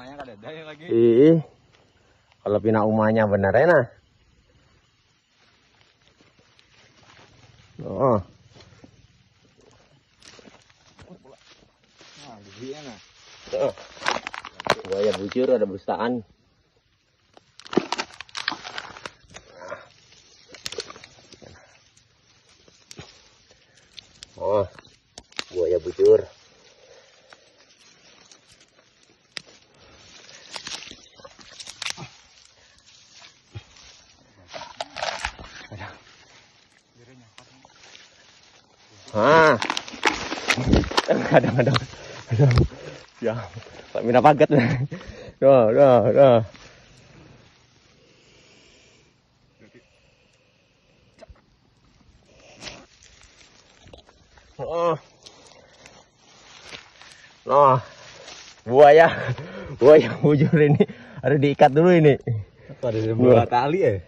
umahnya kada ada lagi. Ih. Kalau pina umahnya bener ya nah. Oh. Nah, gede nah. Oh. Buaya bujur ada bustaan. Oh. Buaya bujur. Ah. Kadang-kadang. Ya, tak mina pagat. Dah. Oh. Nah, buaya bujur ini harus diikat dulu ini. Apa ada dua tali ya?